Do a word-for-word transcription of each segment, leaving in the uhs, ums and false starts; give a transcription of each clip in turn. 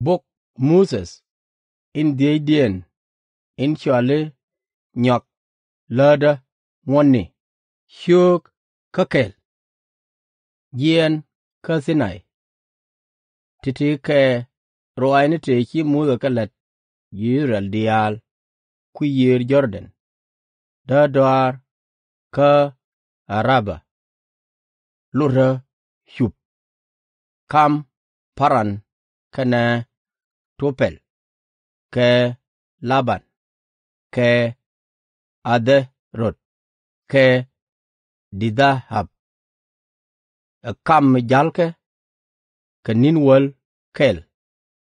Bok Muthɛ in dhiecdiɛn in cɔal i̱ Nyɔak lätdä ŋuɔ̱tni. Ciöök kä kɛl. Jiɛɛn kä Thinay. Ti̱ti̱ kɛ ruaacni tëë ci Muthɛ kɛ la̱t ji̱ I-thɛ-rɛl diaal kui̱ yiër Jɔr-dɛn, däärdɔaar kä Ä-rä-bä, lotdä Cup, kam Paran kɛnɛ Tho-pɛl, kɛ La-ban, kɛ Ä-dhɛ-rod, kɛ Di-tha-ap, ɛ kam mi ja̱lkɛ kɛ ni̱n wäl kɛl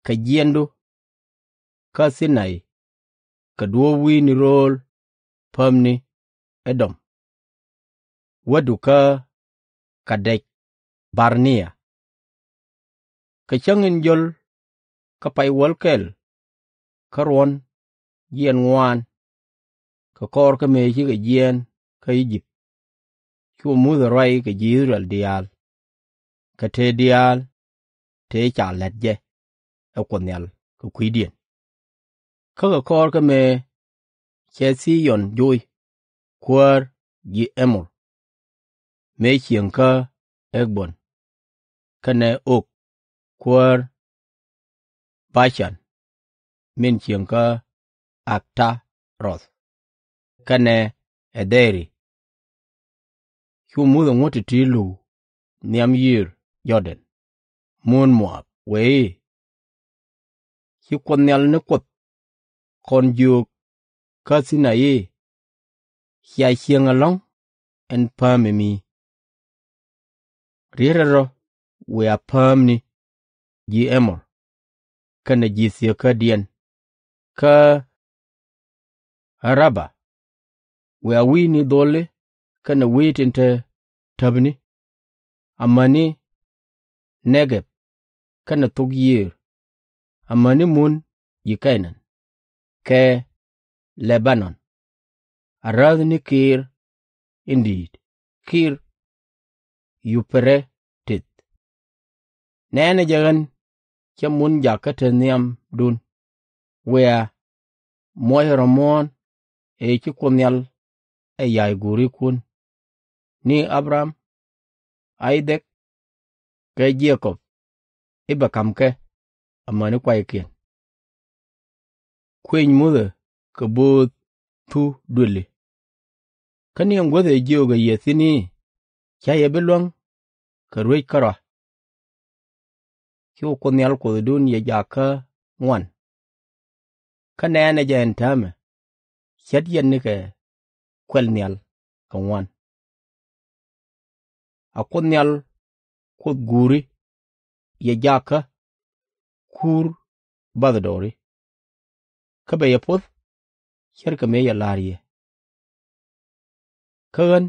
kɛ jiɛɛndu kä Thinay, kɛ duɔ̱ɔ̱p wi̱i̱ni rööl päämni Ä-dɔm, wädu kä Ka-dɛc-bar-nea. Kɛ cäŋ in jio̱l kä pay wäl kɛl kä ruɔ̱n jiɛɛn ŋuaan, kɛ kɔr kä mëë cikɛ jiɛɛn kä I-jëp, cu Muthɛ ruac kɛ ji̱ I-thɛ-rɛl diaal, kɛ tëë diaal tëë ca la̱t jɛ ɛ Kuoth Nhial kɛ kui̱diɛn. Kä kɛ kɔr kä mëë cɛ Thi-ɣɔn joc, kuäär ji̱ Ɛ-mor, mëë cieŋ kä Ɣe-bön, kɛnɛ Og, kuäär Ba-can, min cieŋ kä Ak-ta-roth, kɛnɛ Ɛ-dhɛ-ri, cu Muthɛ ŋuɔ̱t ti̱ti̱ luk nhiam yiër Jɔr-dɛn, muun Mo-ab, wëë i̱, Ci Kuoth Nhial ni Kuoth kɔn jiök kä Thinay i̱, Cia ciëŋ ɛlɔ̱ŋ ɛn päämi mi? Rietdɛ rɔ wiaa päämni ji̱ Ɛ-mor kɛnɛ ji̱ thieekädiɛn kä Ä-rä-bä, wiaa wi̱i̱ni dho̱li kɛnɛ wi̱i̱ tin te täpni, amäni Nɛ-gɛb kɛnɛ thok yiëër, amäni mun ji̱ Kɛ-naan kɛ Lɛ-ba-nɔn, a räthni kiir in di̱i̱t, kiir Yu-pɛ-rɛ-tith. Nɛ̈nɛ jɛ ɣän cä mun jakä te nhiamdun, wiaa muɔcɛ rɔ muɔ̱ɔ̱n ëë ci Kuoth Nhial ɛ ya̱c guurikun, ni Ä-bra-ɣam, Ay-dhɛk, kɛ Je-kɔb, i̱ bɛ ka̱m kɛ amäni kuaykiɛn. Kuëny Muthɛ kɛ bööth thuk duëli. Kä ni ɛn guäth ëë jiök ɛ yɛ thi̱n i̱, /cä yɛ bi luäŋ kɛ ruec kärɔa? Cu Kuoth Nhial Kuothdun yɛ jakä ŋuan, kä nɛ̈nɛ jɛ ɛn täämɛ, ce̱t yɛn nikɛ kuɛl nhial kɛ ŋuan. A Kuoth Nhial Kuoth guuri yɛ jakä kuur bathdɔɔri, kä bɛ yɛ poth ce̱tkɛ mëë cɛ la̱r yɛ. Kä ɣän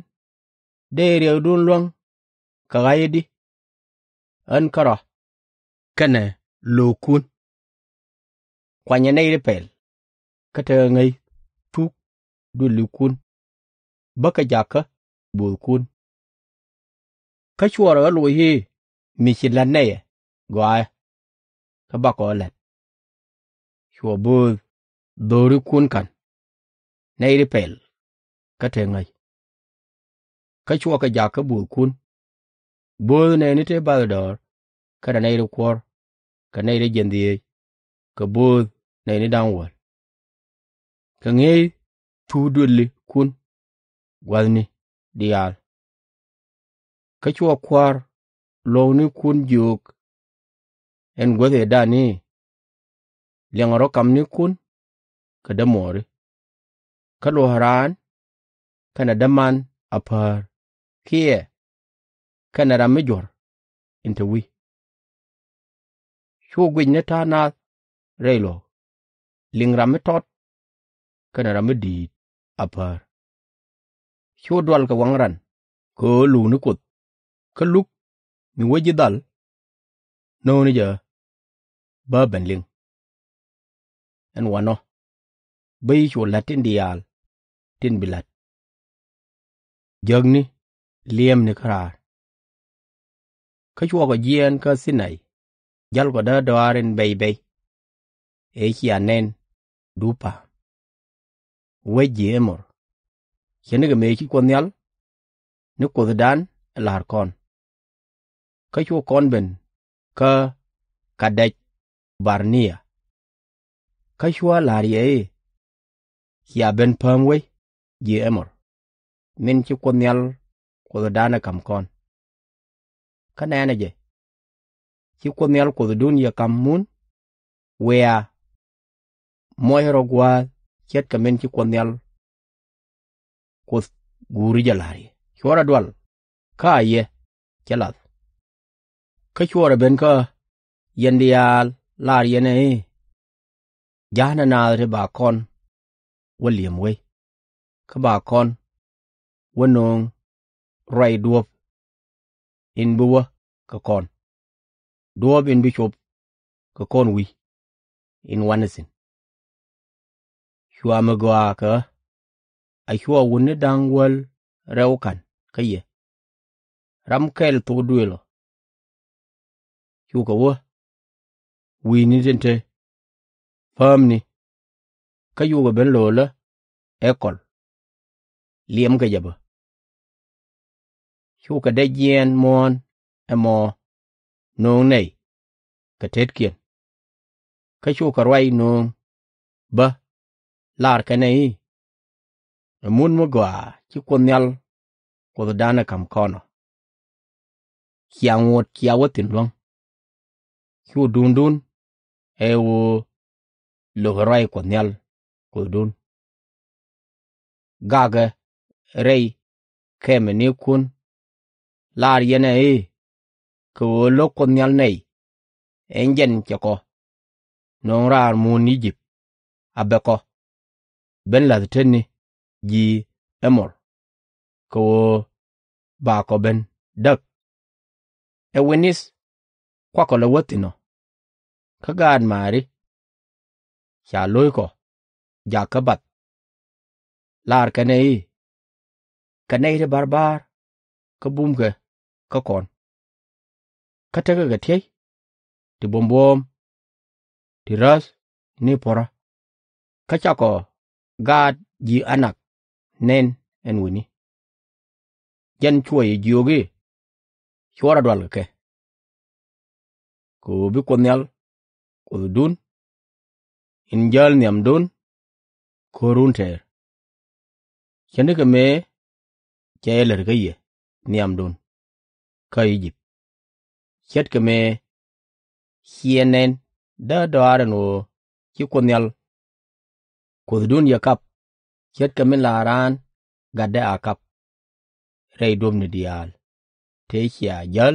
dëë riɛkdun luäŋ kɛ ɣa̱c i̱di, ɣän kärɔa kɛnɛ löökkun. Kuanyɛ nɛy ti pɛl, kä tekɛ ŋäc thuk duëlikun, bäkɛ jakä bo̱o̱thkun. Kä cuarɛ ɣä loc i̱, Mi ci la̱t nɛyɛ gɔaaɛ, kä bakɔ ɣä la̱t. Cuɛ bööth dho̱rikun ka̱n, nɛy ti pɛl kä te ŋäc, kä cuakɛ jakä bo̱o̱thkun. Bööth nɛɛni te bathdɔɔr kɛnɛ nɛy ti kuɔ̱r kɛ nɛy ti jiɛn dhieec, kɛ bööth nɛɛni da̱ŋ wäl, kɛ ŋi̱eec thuk duëlikun gua̱thni diaal. Kä cuɛ kua̱r luɔ̱ɔ̱knikun jiök ɛn guäth ëëdan i̱, Liɛŋɛ rɔ̱ kamnikun kɛ dämuɔɔri, kä luɔ̱k raan kɛnɛ däman a päär kiɛ kɛnɛ ram mi juɔ̱r in te wi̱c. Cu guic ni ta̱a̱ naath rɛy luɔ̱k, liŋ ram mi tɔt kɛnɛ ram mi di̱i̱t a päär. Cu dual kɛ waŋ ran kɛ ɣöö lukni Kuoth, kä luk mi wä ji̱ dhal, no̱o̱ŋni jɛ bä ben liŋ. Ɛn wanɔ bä ji̱ cu la̱t tin diaal tin bi la̱t. Jäkni liɛmni käraar. Kä cuɔkɔ jiɛɛn kä Thinay, ja̱lkɔ däärdɔaar in bɛy bɛy, ëë cia nɛn dup pa̱a̱m. Wec ji̱ Ɛmɔr, ce̱tnikɛ mëë ci Kuoth Nhial ni Kuothdan ɛ la̱r kɔn. Kä cu kɔn ben kä Kadɛc-bar-nia. Kä cua la̱r yɛ i̱, cia ben pääm wec ji̱ Ɛmɔr, min ci Kuoth Nhial Kuothdan ɛ ka̱m kɔn. Kä nɛnɛ jɛ, ci Kuoth Nhial Kuothdun yɛ ka̱m mun, wiaa muɔcɛ rɔ gua̱a̱th ce̱tkɛ min ci Kuoth Nhial Kuoth guuri jɛ la̱r yɛ. Cuarɛ dual kä a yɛ cɛ lath. Kä cuarɛ ben kä yɛn diaal la̱r yɛn ɛ i̱, ja̱a̱nɛ naath ti ba kɔn wä li̱em wec, kä ba kɔn wä nööŋ ruac duɔ̱ɔ̱p in bi wä kɛ kɔn, duɔ̱ɔ̱p in bi cop kɛ kɔn wi̱i̱ in wanɛ thi̱n. Cua mi gɔaa kɛ ɣä, a cua wutni da̱ŋ wäl rɛw ka̱n kä yɛ, ram kɛl thok duëël ɔ. Cukɛ wä wi̱i̱ni tin te päämni, kä cukɛ ben lo̱lä Ɛkɔl, liɛmkɛ jɛ bä. Cukɛ dee jiɛɛn muɔ̱ɔ̱n ɛmɔ nööŋ nɛy kɛ tetkiɛn. Kä cukɛ ruac nööŋ bä, lar kɛnɛ i̱, ɛ mun mi gɔaa ci Kuoth Nhial Kuothdan ɛ ka̱m kɔn ɔ. Cia ŋot cia wä thi̱n luäŋ. Cu duŋdun ɛ ɣöö lökɛ ruac Kuɔth Nhial Kuothdun. Gakɛ rɛy kɛmɛ ni kun, lar yɛn ɛ i̱, kɛ ɣöö lo̱k Kuoth Nhial nɛy in jɛn cɛ kɔ, nöŋ raar mun I-jëp a bɛ kɔ ben la̱th tetni ji̱ Ɛmɔr, kɛ ɣöö ba kɔ ben däk. Ɛ wi̱nith kuakɔ lɛ wä thi̱n ɔ, kä gaat maari ca lo̱ckɔ jakä bath, lar kɛnɛ i̱, kɛ nɛy ti barbar kä bumkɛ kä kɔn, kä tekɛ kɛ tiey ti buɔ̱m buɔ̱ɔ̱m ti räth ni puɔ̱rä. Kä cakɔ gaat ji̱ Anak nɛn ɛn wi̱ni. Jɛn cuɔyɛ jiök i̱, cuarɛ dual kɛ kɛ. Kɛ ɣöö bi Kuoth Nhial Kuothdun in jäl nhiamdun ko̱r run tɛɛr. Ce̱tnikɛ mëë cɛ jɛ lät kä yɛ nhiamdun kä I-jëp, ce̱tkɛ mëë ciɛ nɛn däär dɔaar ɛn ɣöö ci Kuoth Nhial Kuothdun yɛ kap, ce̱tkɛ min la raan gatdɛ a kap rɛy duɔ̱pni diaal tëë cia jäl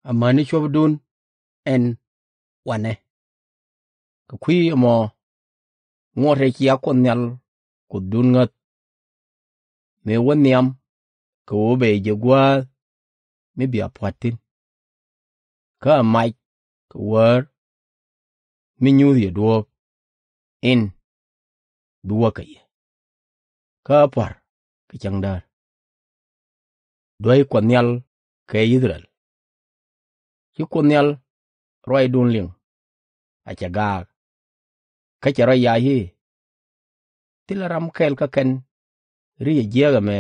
amäni cuɔ̱pdun ɛn wanɛ. Kɛ kui̱ ɛmɔ ŋuɔ̱t ɛ cia Kuoth Nhial Kuothdun ŋäth, mëë wä nhiam kɛ ɣöö bɛ jɛ guäth mi bia pua̱t thi̱n. Kä ɛ mac kɛ wäär mi nyuuth yɛ duɔ̱ɔ̱p in bi wä kɛ yɛ, kä ɛ pua̱r kɛ cäŋdäär. Duäc Kuɔth Nhial kɛ I-thɛ-rɛl. Ci Kuoth Nhial ruacdun liŋ a cɛ gaak, kä cɛ rɔ yac i̱, thilɛ ram kɛl kä kɛn ri̱c ɛ jiääk ɛmɛ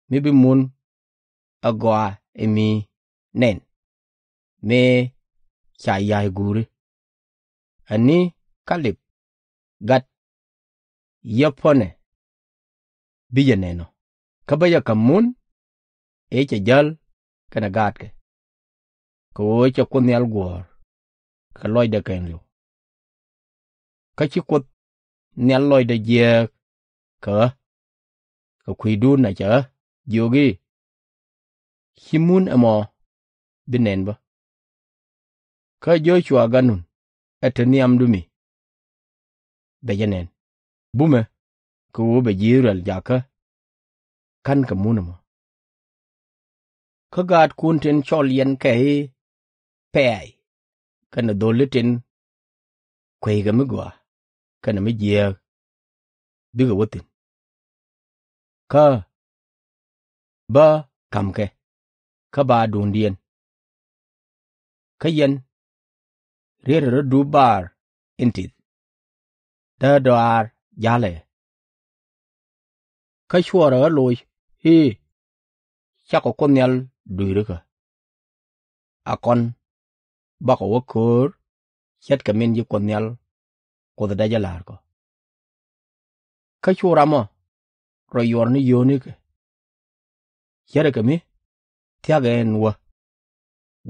mi bi mun ɛ gɔaa ɛ mi nɛn mëë ca ya̱c guuri. Ɛ ni Kalɛb gat Yɛ-phu-nɛ bi jɛ nɛn ɔ, kä bä jɛ ka̱m mun ëë cɛ jäl kɛnɛ gaatkɛ, kɛ ɣöö cɛ Kuoth Nhial guɔ̱ɔ̱r kɛ lɔcdɛ kɛɛliw. Kä ci Kuoth Nhial lɔcdɛ jiääk kɛ ɣä kɛ kui̱dun a cɛ ɣä jiök i̱, ci mun ɛmɔ bi nɛn bä. Kä Jɔ-cua gat Nun, ɛ te nhiamdu mi, bɛ jɛ nɛn, bumɛ, kɛ ɣöö bɛ ji̱ I-thɛ-rɛl jakä ka̱n kɛ mun ɛmɔ. Kä gaatkun tin cɔl yɛn kɛ i̱ Pɛ̈ɛ̈c, kɛnɛ dho̱li tin kueckɛ mi gɔaa kɛnɛ mi jiääk bikɛ wä thi̱n. Kä bä ka̱mkɛ kä ba duŋdiɛn. Kä yɛn rietɛ rɔ̱ dup bar in tith, däärdɔaar ja̱lɛ. Kä cuɔrɛ ɣä loc i̱, Cakɔ Kuoth Nhial dui̱rikä, a kɔn bakɔ wä köör ce̱tkɛ min ci Kuoth Nhial Kuoth däcä la̱r kɔ. Kä cu ramɔ rɔ yuɔr ni yio̱o̱nikɛ, ce̱tkɛ mi thia̱kɛ ɛn wä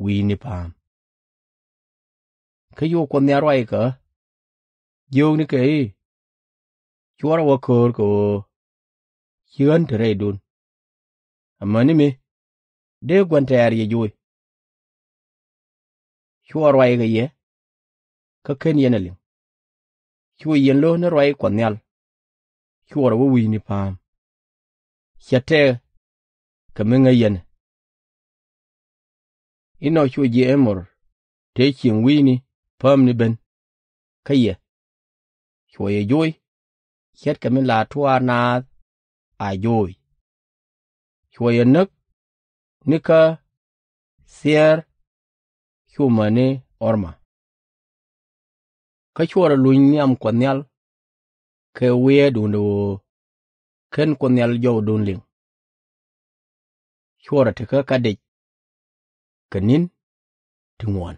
wi̱i̱ni pa̱a̱m. Kä cu Kuoth Nhial ruac kɛ ɣä, jiöknikɛ i̱, Cuɔrɛ wä köör kɛ ɣöö ci ɣän te rɛydun, amäni mi dee gua̱n tɛ̈r yɛ joc. Cuɔrɛ ruac kɛ yɛ, kä /ken yɛn ɛ liŋ. Cuɛ yɛn lo̱k ni ruac Kuɔth Nhial, cuɔrɛ wä wi̱i̱ni pa̱a̱m, /cɛ tɛkɛ mi ŋäc yɛn ɛ. Inɔ cuɛ ji̱ Ɛmor tëë cieŋ wi̱i̱ni päämni ben kä yɛ, cuɛ yɛ joc ce̱tkɛ min la tuaar naath a jooc. Cuɛ yɛ näk ni kä Thiɛ̈ɛ̈r, cu mäni Ɣɔrma. Kä cuɔrɛ luny nhiam Kuɔth Nhial kɛ wiee duundɛ ɣöö /ken Kuoth Nhial jɔwdun liŋ. Cuɔrɛ te kä Ka-dec kɛ ni̱n ti ŋuan.